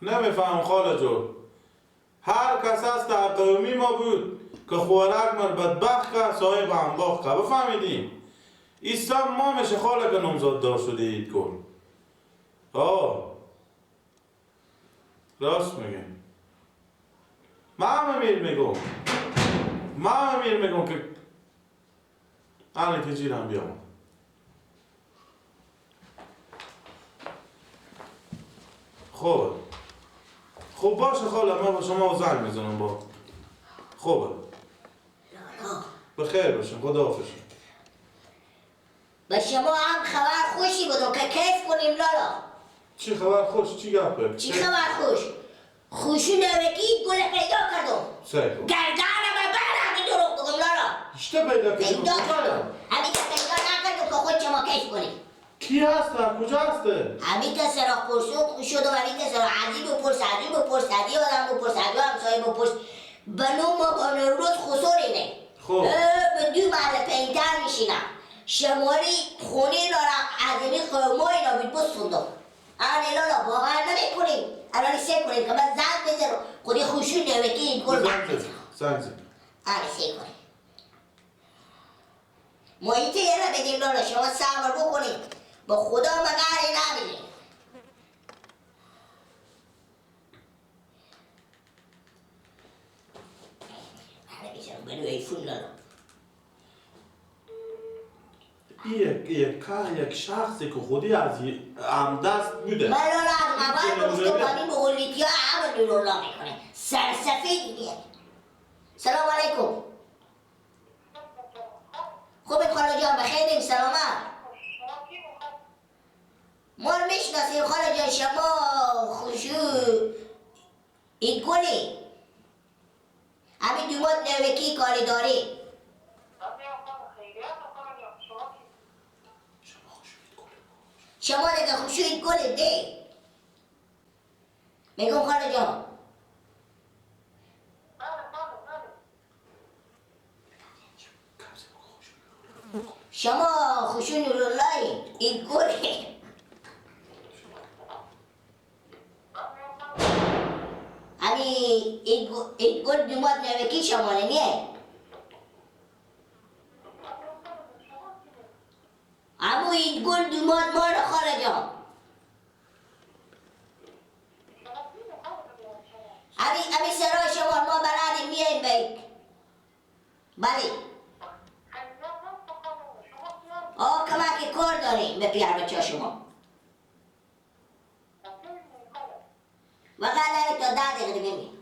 نمیفهم خاله جو. هر کس از قومی ما بود که خوراک مر بدبخت که صاحب هم که بفهمیدیم. ایسا ما میشه خاله که نامزاد دار شده اید کن. آه راست میگه. من هم امیر میگم. من هم امیر میگم که الان که جیرم بیام. خوبه. خوب باشه خاله، من با شما زنگ میزنم با. خوبه. بخیر باشین، خداحافظ. به شما هم خبر خوشی بدم که کیف کنیم لالا. چی خبر خوش؟ چی گپه؟ چی خبر خوش؟ خوشی نوکی گل پیدا کردم. سعی کن. گردنم برم دروغ بگم لالا. چطور پیدا کردی؟ پیدا کردم. همین که پیدا نکردم که خود شما کیف کنیم. کی هسته؟ کجا هسته؟ همین که سراغ پرسون شدم، همین که سراغ عزی بپرس، عزی بپرس، عزی آدم بپرس، عزی همسایه بپرس. بنو ما با نروز خسوری نه. خب. به دو محل پینتر میشینم. شماری خونه دارم از این خرمای را بید بسوندم. آره لالا باور نمیکنیم. الان سه کنیم که من زنگ بزنم خودی خوشون نوکی این گل زنگ بزنم. زنگ بزن. آره سه کنیم. محیط یه را بدیم لالا، شما صبر بکنید. با خدا مگر نمیدیم. آره بزنم بنو ایفون لالا. یک شخصی که خودی از همدست بوده. من لالا از اول گفتم همین مغولیتی ها همه نورولا میکنه. سرسفید میاد. سلام علیکم. خوبه خاله جان، بخیریم، سلامت. ما رو میشناسیم خاله جان، شما خوشو این گلی همین دومات نوکی کاری داری. شما دیگه خوشوید گل ده. میگم خاله جان شما خوشو نوراللهی این گل همین این گل دومات نوکی شما نیه. امو این گل دومات ما رو خاله جان. امی سرای شما ما بلدیم میاییم بیک. بله. آه کمک کار داریم به پیار بچه شما. وقت تا 10 دقیقه دیگه میاییم.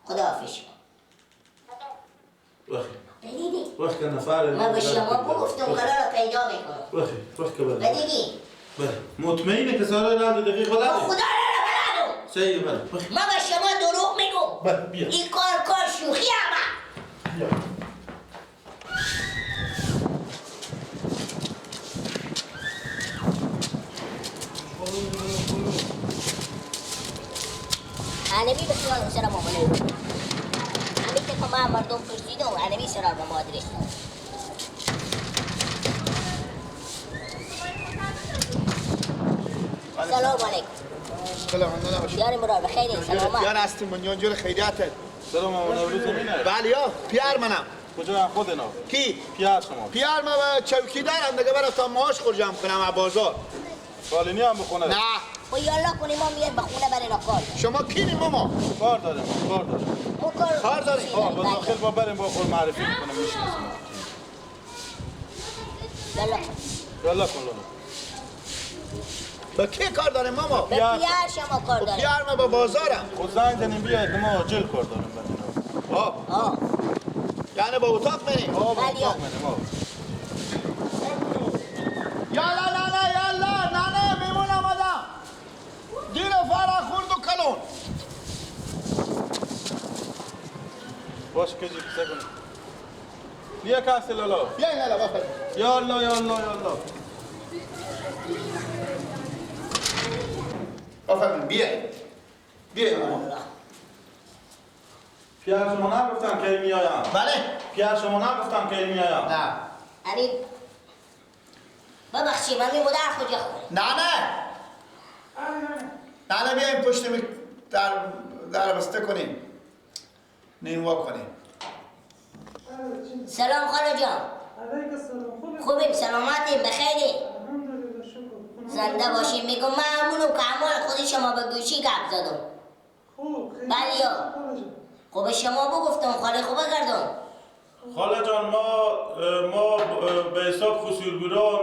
خدا حافظ شما. وقت نفر من به شما گفتم قرار پیدا میکنم. وقت بله. بدیدی؟ بله. مطمئنه که سارا 9 دقیقه بلده؟ خدا را بلدم. سعی بله. من به شما دروغ میگم. بله بیا. این کار شوخی همه. بیا. انبی به خیال سر مامانه. همین که من مردم پرسیدم انبی سرا به ما آدرس داد. سلام علیکم. سلام علیکم. یار مراد بخیر، سلامت. پیار هستیم بنیان جور خیریت. سلام آقا نوروز زمینه. بله یا پیار منم. کجا خود اینا؟ کی؟ پیار شما. پیار ما چوکی دارم دیگه، برفتم معاش خور جمع کنم از بازار. قالینی هم بخونه. نه. خب یالا کنیم ما میایم به خونه برای کار. شما کی ماما؟ کار داریم، کار داریم. ما کار داریم. آه با داخل با بریم با خود معرفی می‌کنم میشناسیم. یالا. یالا کن لالا. با کی کار داریم ماما؟ به پیار شما کار داریم. پیار ما با بازارم. خود زنگ زنیم بیاید که ما عاجل کار داریم بریم. آه. آه. یعنی با اتاق منیم. آه با اتاق منیم. آه. یالا لالا یالا نانه میمونم آدم. دیر فرا خورد و کلون. باش کجی کسه کنیم. بیا کسی لالا. بیا لالا بفرم. یالا یالا یالا. آفرین بیا بیا ماما. پیار شما نگفتم که میایم. بله پیار شما نگفتم که میایم. نه امین ببخشید من مادر کجا خونه؟ نه نه نه بیایم پشت در بسته کنیم. نیموا کنیم. سلام خاله جان. علیک السلام. خوبیم سلامتیم بخیریم. الحمدلله شکر. زنده باشیم. میگم من همونم که امان خود شما به گوشی گپ زدم. خوب خیلی. بله. خب شما بگفتم خاله خوبه کردم. خاله جان ما به حساب خصوصی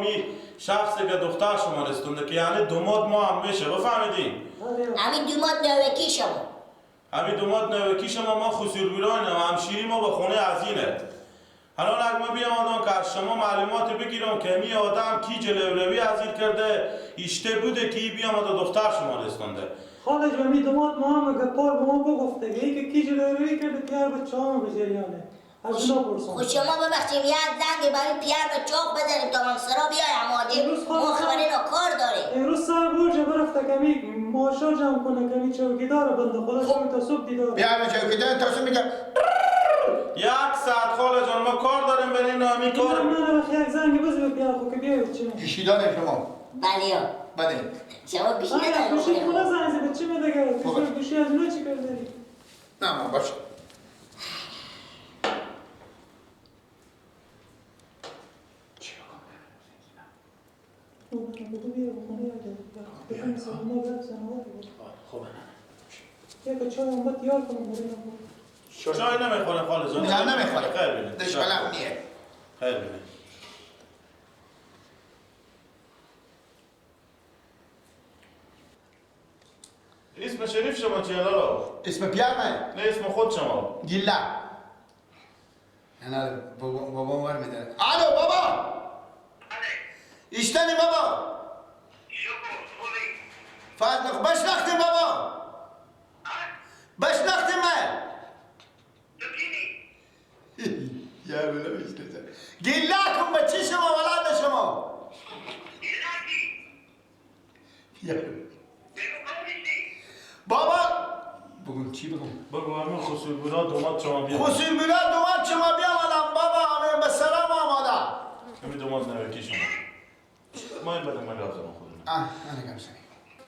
می شخصی که دختر شما رسونده که یعنی دوماد ما هم میشه بفهمیدی؟ همین دوماد نوکی شما. همین دوماد نوکی شما ما خصوصی و همشیری ما به خونه عزینه. حالا اگه ما بیام آدم که از شما معلومات بگیرم که می آدم کی جلوروی عزیل کرده ایشته بوده کی بیام آدم دختر شما رسونده. خاله جان می دوماد ما هم گپار به ما بگفته که کی جلوروی کرده پیار بچه هم به جریانه. خود شما ببخشیم یه زنگ برای پیر به چاق بزنیم تا منصرا بیای اماده ما خبر اینا کار داریم. امروز سر برجه برفته کمی ماشا جمع کنه کمی چوکیدار بنده خدا شما تا صبح دیدار. بیا چوکیدار تا صبح میگه یک ساعت خاله جان ما کار داریم برای این همی کار. نه نه یک زنگ بزن به پیر خو که بیای چی گوشیدار شما. بله بله شما گوشی نداری. گوشی خونه زنگ زده چی میگه گوشی از اونها چی کار داری؟ نه ما باشه. چای نمیخوره خاله جان. نه نمیخوره. خیر بینه. دشمنم نیه. خیر بینه. اسم شریف شما چیه لالا؟ اسم پیار من؟ نه اسم خود شما. گیلا. نه بابا ور میداره. الو بابا. ایشتنی بابا. فاطمه بشناختیم بابا. بشناختیم من. یا بلا بشناسم. گیلا کن بچه شما ولاد شما. بابا بگم چی بگم؟ بگم همین خسرو برا دوماد شما بیا. خسرو برا دوماد شما بیا ولم بابا همین به سلام آماده. همین دوماد نوکی شما. ما این بدم من گپ زدم خودم. آه انا گپ زدم.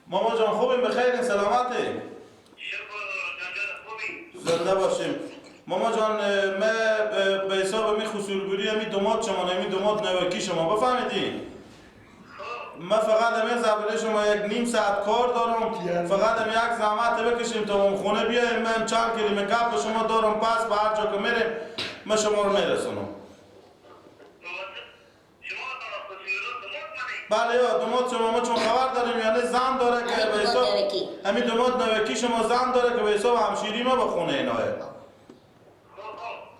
ماما جان خوبیم بخیر سلامتی. زنده باشیم. ماما جان من به حساب می خسرو بری می دوماد شما نمی دوماد نوکی شما بفهمیدی؟ من فقط همین زبره شما یک نیم ساعت کار دارم. فقط هم یک زحمت بکشیم تا اون خونه بیایم. من چند کلمه گپ به شما دارم پس به هر جا که میریم من شما رو میرسونم. بله یا دوماد شما ما چون خبر داریم یعنی زن داره که به حساب همین دوماد نوکی شما زن داره که به حساب همشیری ما به خونه ایناه.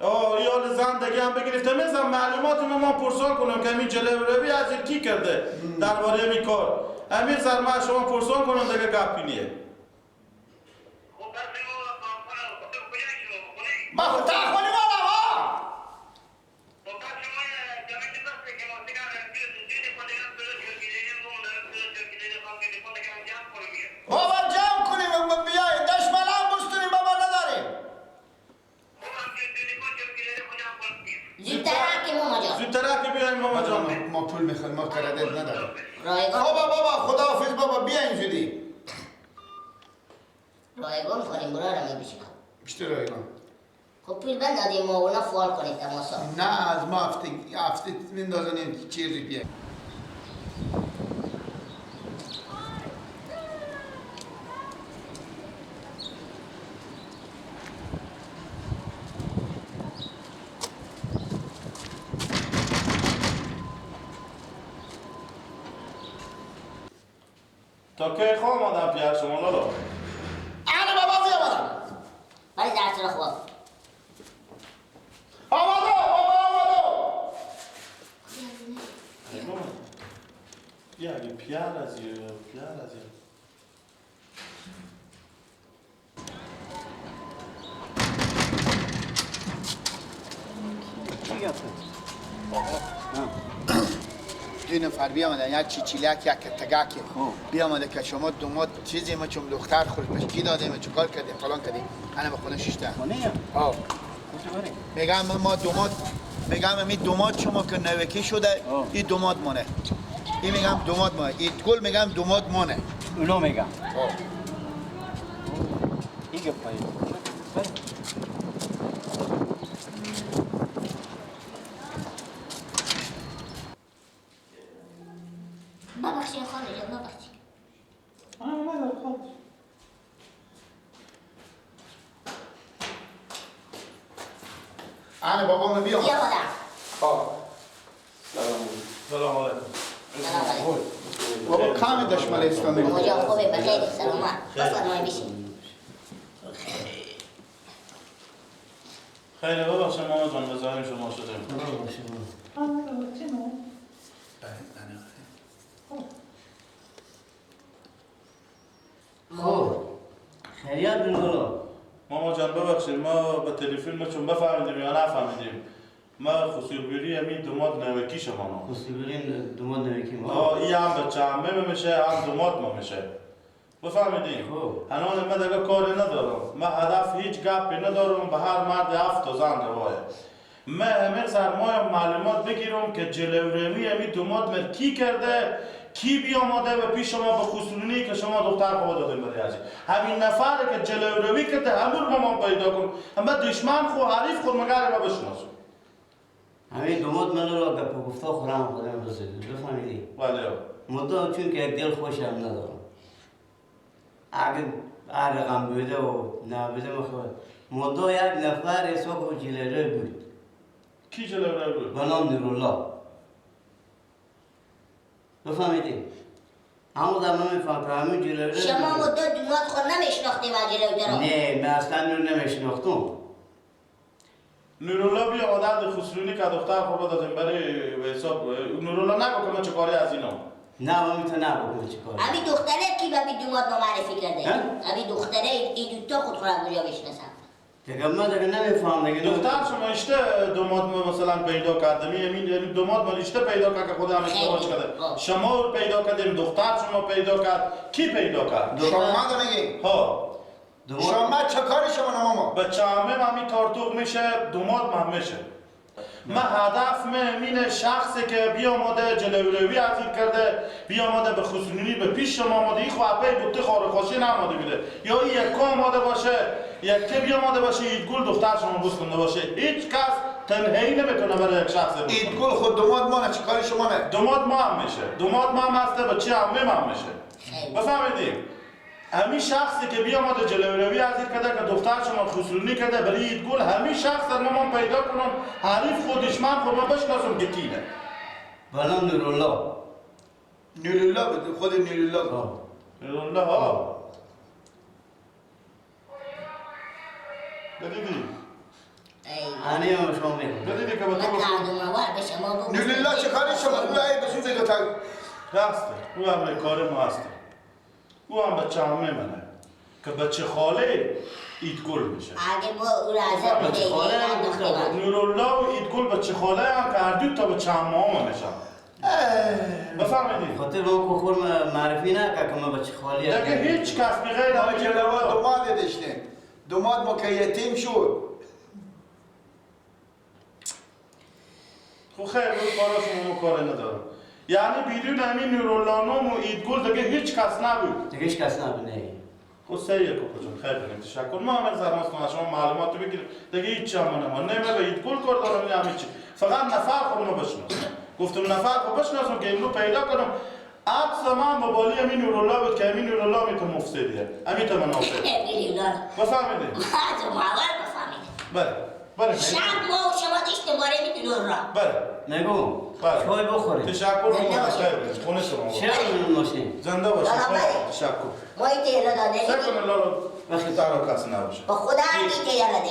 آه یال زن دیگه هم بگرفته میزم معلومات ما پرسان کنم که همین جلوروی از این کی کرده درباره همین کار همین سر ما شما پرسان کنم دیگه گپی نیه. ما خود تاخونی مالم ها بابا جمع کنیم بیای دشمنم بستونیم بابا نداریم. زودتر که بیایم ماما جان. ما پول میخوایم ما کردیت نداریم. رایگان بابا خداحافظ بابا بیاین زودی. رایگان کنیم برا رو میبیشیم. بیشتر رایگان. خب پول بندادیم ما اونا فعال کنیم تماسا. نه از ما هفته میندازنیم چیزی بیایم. تا کی خواه آمدم پیر شما لالا؟ انا بابا بیامدم. ولی درس را خواه. آمده بابا آمده. بیا اگه پیر از یه پیر از یه چی گفت؟ دو نفر بیامدن یک چیچیلک یک تگک بیامده که شما دوماد چیزی ما چون دختر خورد بهش کی دادیم چیکار کردیم فلان کردیم. انا به خونه شیشته خونه آه میگم ما دوماد میگم می دوماد شما که نوکی شده این دوماد مونه این میگم دوماد مونه این گل میگم دوماد مونه اونو میگم این گپایی. ببخشید خاله جان ببخشید. آه خاله. انا بابا بیام. بیا بالا. سلام علیکم. سلام علیکم. بابا کام دشمن اسلامی. بابا جان خوبه بخیر سلامت. بفرمایید بشین. خیلی ببخشید ماما جان مزاحم شما شدیم. خب خیریت بین. ماما جان ببخشید ما به تلفن ما چون بفهمیدیم یا نفهمیدیم. ما خسروبری همین دوماد نوکی شما. خسروبری دوماد نوکی ما. این هم بچه عمه میشه هم دوماد ما میشه. بفهمیدیم. هنوز من دیگه کاری ندارم. من هدف هیچ گپی ندارم به هر مرد 7 زن روایه. من همه سرمایه معلومات بگیرم که جلوروی همین دوماد من کی کرده کی بیاماده و پیش شما به خسرونی که شما دختر خود دادیم برای عزیز. همین نفره که جلوروی کرده همون رو ما پیدا کن. همه دشمن خو حریف خود مگر ما بشناسم. همین دوماد من رو گپ گفتا خورم خودم رسید. بفهمیدی؟ بله. مدت چون که یک دل خوشم ندارم. اگه عرقم بوده و نبوده مخواد. مدت یک نفر حساب جلوروی بود. کی جلوروی بود؟ به نام نورالله. بفهمیدی؟ همون در من میفهم که همون جلوروی. شما مدت دوماد خود نمیشناختیم از جلوروی رو. نه من اصلا نور نمیشناختم. نورالله بیا آدم خسرونی که دختر خود دادیم برای به حساب نورالله نگو که من چه کاری از اینا. نه من میتونم نگو که چه کاری. همین دختره کی به همین دوماد ما معرفی کرده؟ همین دختره این دوتا خود خورم کجا بشناسم؟ دیگه من دیگه نمیفهم دیگه. دختر شما اشته دوماد ما مثلا پیدا کرده می دوماد ما اشته پیدا کرد که خود هم ازدواج کرده. شما رو پیدا کردیم دختر شما پیدا کرد کی پیدا کرد؟ شما میگی؟ ها. شما چه کاری شما ماما؟ بچه همه همی تارتوق میشه دوماد هم میشه. من هدف من شخصی که بیاماده جلوروی از این کرده بیاماده به خسرونی به پیش شما آماده این خواهی بوده خار خوشی نماده بیده یا این یک آماده باشه یک که بیاماده باشه ایت گل دختر شما بوس باشه. هیچ کس تنهایی نمیتونه برای یک شخص بوس. ایت گل خود دوماد ما نه چه کاری شما نه؟ دوماد ما هم میشه. دوماد ما هم هسته بچه عمه هم میشه. بفهمیدیم؟ همین شخصی که بیامده جلوروی از این کرده که دختر شما خسرونی کرده برای اید گل همین شخص رو من پیدا کنم حریف خودش من خود ما بشناسم که کیه. بلا نورالله. نورالله بود خود نورالله. نورالله ها. دیدی؟ آنی هم شما میگم. دیدی که با تو نورالله چه کاری شما اون بسون دیگه تا راسته. او هم کار ما هسته. او هم بچه همه منه که بچه خاله ایدگل میشه. اگه ما او را ازم بده نورالله و ایدگل بچه خاله هم که هر دو تا بچه همه هم میشن. بفهمیدی؟ خاطر با خور معرفی نه که ما بچه خاله دیگه هیچ کس بغیر ما جلوه دوماد داشتیم. دوماد ما که یتیم شد. خب خیر اون کارا شما کار ندارم. یعنی بیرون همین نورالله و ایدگل دیگه هیچ کس نبود. دیگه هیچ کس نبود نه. خب سعیه کوکو جان خیر کنیم تشکر. ما هم زرماست کنم شما معلومات بگیریم دیگه هیچ هم نما نه به ایدگل کار دارم نه همین چی. فقط نفر خودم رو بشناسم. گفتم نفر خود بشناسم که اینو پیدا کنم. عکس من با بالی همین نورالله بود که همین نورالله می تو مفسدیه. همین تو منافق. بفهمیدی؟ ما اول بفهمیدیم. بله. بله. شب ما و شما داشتیم باره می نورالله. بله. نگو. چای بخورید. تشکر می‌کنم. خونه شما. چرا ممنون زنده باشید. تشکر. ما این تیلا داده. سکن لالا وقتی تارو کس نباشه. با خدا این تیلا داده.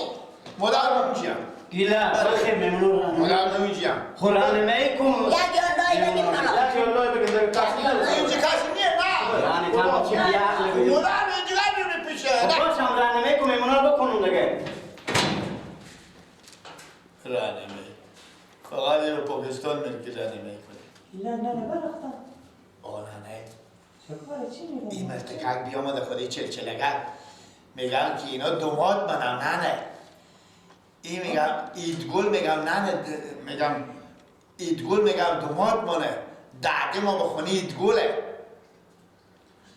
مادر نمی‌جیم. گیلا خیلی ممنون. مادر نمی‌جیم. قرآن میکم. یا جان بگیم یا جان بگیم در کس نیست. اینجا کس نیست نه. یعنی تمام چی بیعقل. مادر اینجا میره پیشه. باشم رانه میکم ممنون بکنم دیگه. رانه فقط به پاکستان میره که رانه میکنه. نه نه نه برختم. آه نه نه. چه کاره چی میگم؟ این مرتکک بیامده خودی چلچلگک میگم که اینا دوماد منم نه نه. این میگم ایدگل میگم نه نه میگم ایدگل میگم دوماد منه. دعده ما بخونی ایدگله.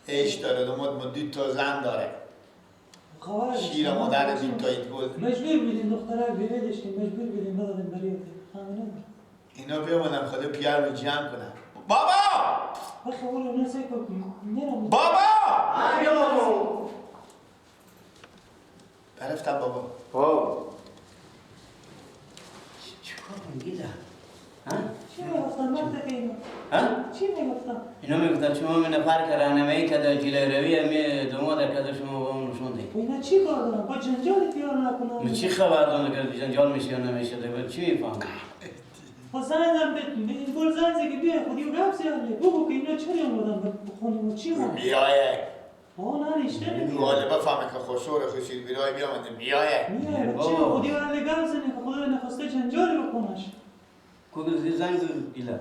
ایش داره دوماد ما دو تا زن داره. خبر شیر مادر بین تا اید گل مجبور بودیم دختره بیوه داشتیم، مجبور بودیم بدادیم برای اینا بیامدم خدا پیار رو جمع کنم. بابا! بابا! برفتم بابا. بابا چیکار کنم گیزم؟ ها؟ چی میگفتن مرد اینا؟ ها؟ چی میگفتن؟ اینا میگفتن شما من نفر که راهنمایی کرده جلوی روی می دوماد کرده شما با اون نشون دید. اینا چی کار دارن؟ با جنجال تیار نکنن. من چی خبر دارم که جنجال میشه یا نمیشه؟ دیگه چی میفهمم؟ با زنم به این گل زن که بیا خودی و گپ زنه بگو که اینا چرا اومدن بخونیم و چی هم؟ میایه. آه نه ریشته نمیاد. والا بفهمه که خسرو خسیر بیرای بیامده میایه. میایه چی خودی و گپ زنه که خدا نخواسته جنجال بکنش. کوگل زنگ ایلا.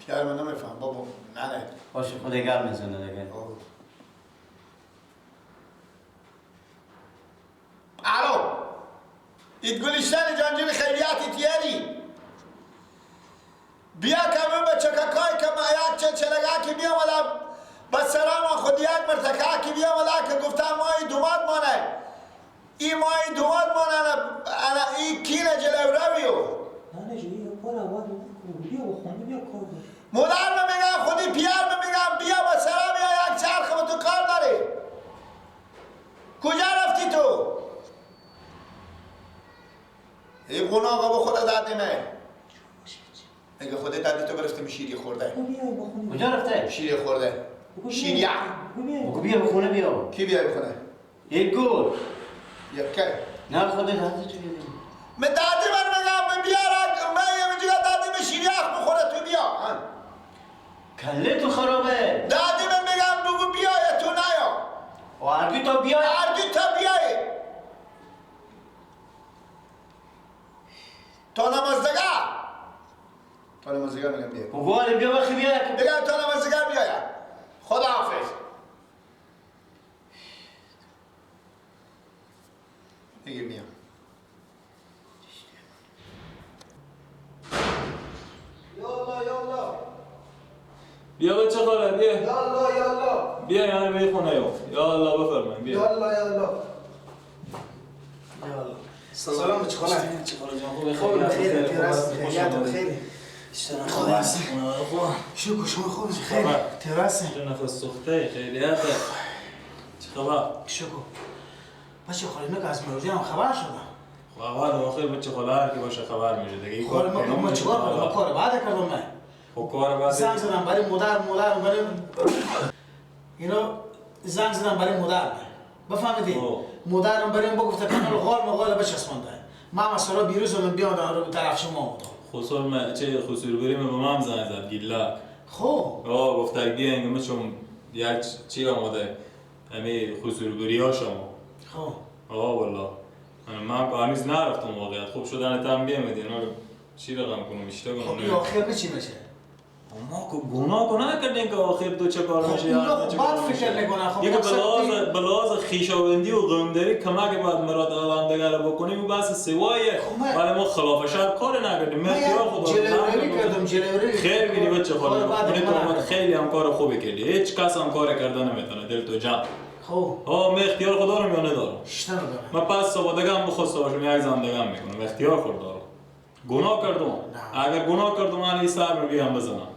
پیار من نمیفهم بابا. نه نه باشه خود گرم میزنه دیگه. الو اید گلشتن جانجیل خیریتی تیاری بیا کمون به چککای که ما یک چه چلگه که بیا مدام با سلام خود یک مرتکه که بیا مدام که گفتم مای دوماد مانه ای مای دوماد مانه انا ای کینه جلو رویو نه نه کار اول بیا بخونه بیا کار داری. مادر من میگم خودی پیار من میگم بیا با سلام یا یک چرخ با تو کار داری. کجا رفتی تو؟ ای قونه آقا با خود دادیمه میگه خودت دادی تو برفتیم شیری خورده. کجا رفته؟ شیری خورده. شیریه. بگو بیا بخونه بیا. کی بیا بخونه؟ یک گل. یک که؟ نه خودت دادی تو بیا. من دادی من میگم بیا من یه دادی به شیریخ بخوره تو بیا. کله تو خرابه. دادی من میگم بگو بیا یا تو نیا. و هرگی تا بیا. هرگی تا بیای. تا نمازدگاه. تا نمازدگاه میگم بیا. بگو بیا وقتی بیا. میگم تا نمازدگاه بیا. خدا حافظ. میگه میام. یالا یالا بیا بچه خاله بیا. یالا یالا بیا یعنی به خونه یو. یالا بفرمایید بیا. یالا یالا یالا. سلام بچه خاله. بچه خاله جان خوبه؟ خوب خیر تراس خیریت خیر. خوب هستی؟ خوب. شکر شما خوب خیر تراس. تو نفس سوخته خیریت. چه خبر؟ شکر. بچه خاله من از مروجی هم خبر شدم. خب اول آخر بچه خاله هر کی باشه خبر میشه دیگه. کار ما چیکار کنم؟ کار بعد کردم من. خب کار بعد زنگ زدم برای مادر برای اینا زنگ زدم برای مادر بفهمیدی؟ مادرم برام بگفت کانال غال مغال بچسبانده. من مثلا بیروز من بیام در طرف شما بودم. خسر من چه خسر بریم به من زنگ زد گیلا. خب آه گفت بیا اینگه چون یک چی آمده امی خسر بریا شما. خب آه والله من هنوز نرفتم واقعیت. خوب شدن تم بیامدی اینا رو چی رقم کنم اشتباه کنم. خب آخر چی میشه؟ ما که گناه کنه نکردیم که آخر دو چه کار میشه. خب بعد فکر نکنه. خب یک بلاز خویشاوندی و قومداری کمک باید مراد آوندگار رو بکنیم و بس سوایه. ولی ما خلاف شر کار نکردیم. من خدا جلوری کردم جلوری. خیر بینی بچه خاله. تو خیلی هم کار خوبی کردی. هیچ کس هم کار کرده نمیتونه. دل تو جمع. خب ها من اختیار خدا رو میانه دارم. ندارم. من پس صبح هم بخواسته باشم یک زندگی هم میکنم. اختیار خود دارم. گناه کردم. اگر گناه کردم من این سر رو بیام بزنم.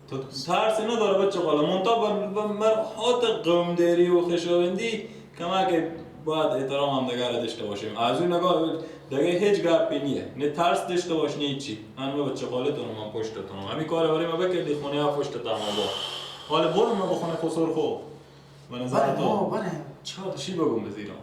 تو ترسی نداره بچه خاله. منتها به مرحات قومداری و خویشاوندی کمک باید احترام هم دیگر داشته باشیم. از اون نگاه دیگه هیچ گپی نیه. نه ترس داشته باش نه هیچی. من به بچه خاله تونم من پشتتونم. همین کار برای ما بکردی خونه ها پشت تمام با. حالا برو من به خونه خسر خو. به نظر تو بله چیکار چی بگم به زیرا؟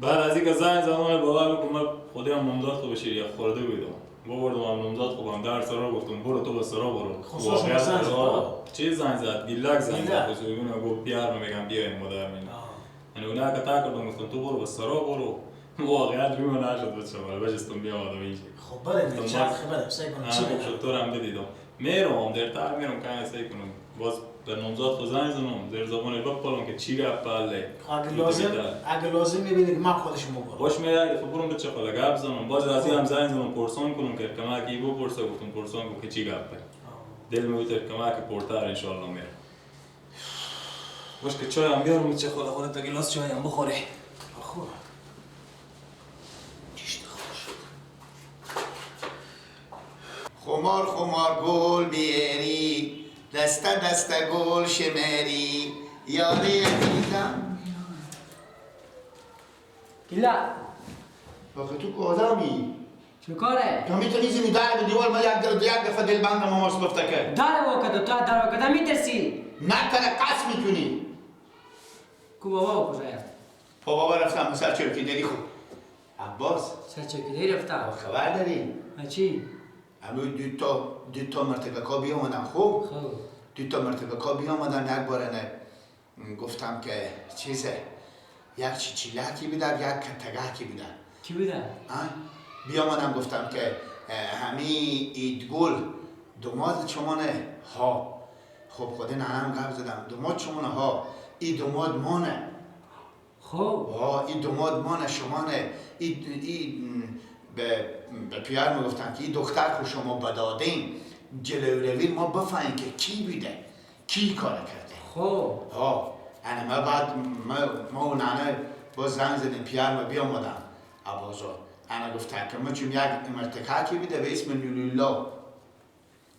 بعد از اینکه زنگ زمان باور بکن من خودم نامزد خوب شیریه خورده بودم. بردم هم نامزد خوبم در سرا گفتم برو تو به سرا برو. خصوصا زنگ زد. چی زنگ زد؟ گیلک زنگ زد. خصوصا گفت پیار میگم بیایم مادر من. یعنی اونا که تا کردم گفتم تو برو به سرا برو. واقعا روی من نشد بچه مال بجستم بیا آدم اینجا. خب بله چرخ بله سعی کنم چی بگم. تو هم بدیدم. میرم درتر میرم که سعی کنم باز در نامزاد خود زنگ زنم در زبان بپالم که چی گپ پله. اگه لازم میبینی که من خودش مبارم باش میره اگه برم به چه خاله گپ زنم باز از این هم زنگ زنم پرسان کنم که کمک ای بپرسه گفتم پرسان کنم که چی گپه دل میگه کمک پرتر ان شاء الله میره. باش که چای هم بیارم چه خاله خودت تا گلاس چای هم بخوری. خوب چیش خوش. خمار خمار گل بیاری دسته دسته گل شمری یاری عزیزم. کلا آخه تو آدمی چه کاره؟ تو میتونی زنی در به دیوار ما یک دفعه دلبندم ماماس گفته که در واکد تو در واکد میترسی؟ نه تره قصد میتونی. کو بابا کجایا؟ بابا رفتم سر چرکی داری. خوب عباس سر چرکی داری رفتم. خبر داری؟ چی؟ همون دو تا مرتکاکا بیامدن. خوب دو تا مرتکاکا بیامدن یک بار نه گفتم که چیزه یک چیچیلکی بودن یک کتگکی بودن. کی بودن؟ بیامدم گفتم که همی ایدگل دوماد شمانه ها. خب خود ننم گپ زدم دوماد شمانه ها ای دوماد مانه. خب ها ای دوماد مانه شمانه ای به پیار میگفتن که این دختر خود شما بدادین جلوروی ما بفهمیم که کی بوده کی کار کرده. خب ها انا ما بعد ما و ننه باز زنگ زدیم پیار ما بیامدم عبازاد. انا گفتم که ما چون یک مرتکاکی بوده به اسم نوروالله.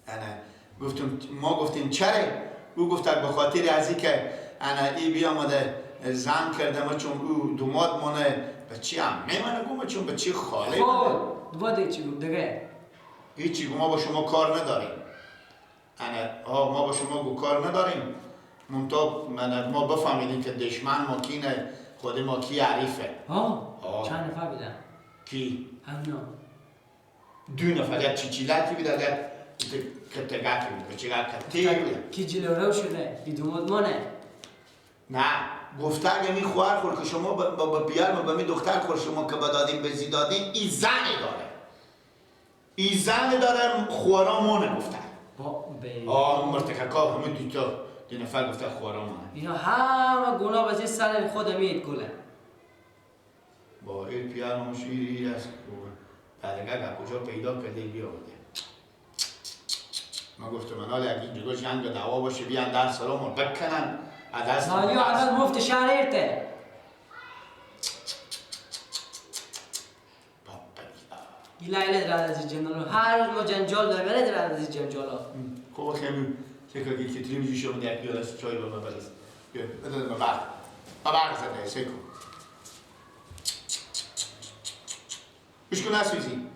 انا گفتم ما گفتیم چرا؟ او گفت به خاطر از اینکه انا ای بیامده زن کرده ما چون او دوماد مانه به چی عمه منه گم چون به چی خاله منه. خب دوباره چی گفت دیگه؟ هیچی گفت ما با شما کار نداریم. انا ما با شما گو کار نداریم. منتها ما بفهمیدیم که دشمن ما کینه خود ما کی عریفه. ها چند نفر بودن؟ کی؟ همینا دو نفر یک چیچیلکی بودن یک کتگکی بود چیگه کتی بود کی جلو رو شده ای دوماد مانه. نه گفته اگه می خواهر خور که شما با پیار ما به می دختر خور شما که بدادیم به زی دادیم ای زنی داره ای زنی داره خوارا مانه گفته. آه مرتکاکا همه دیتا دو نفر گفته خوارا مانه. اینا همه گناه بزی سر خود مید گله با این پیار ما شیری است بعدگه کجا پیدا کرده بیاورده. ما گفتم من حالا اگه اینجا جنگ و دعوا باشه بیان در سلام بکنن از مالی عدد مفت شهر ایرته. ایلا در از جنجال هر روز ما جنجال داریم ایلا در از جنجالا. خب خیلی چه که کتری میجی شما در پیاله چای با من بلس. بیا بده من برق. ما برق زده سیکو. گوش کن نسوزی.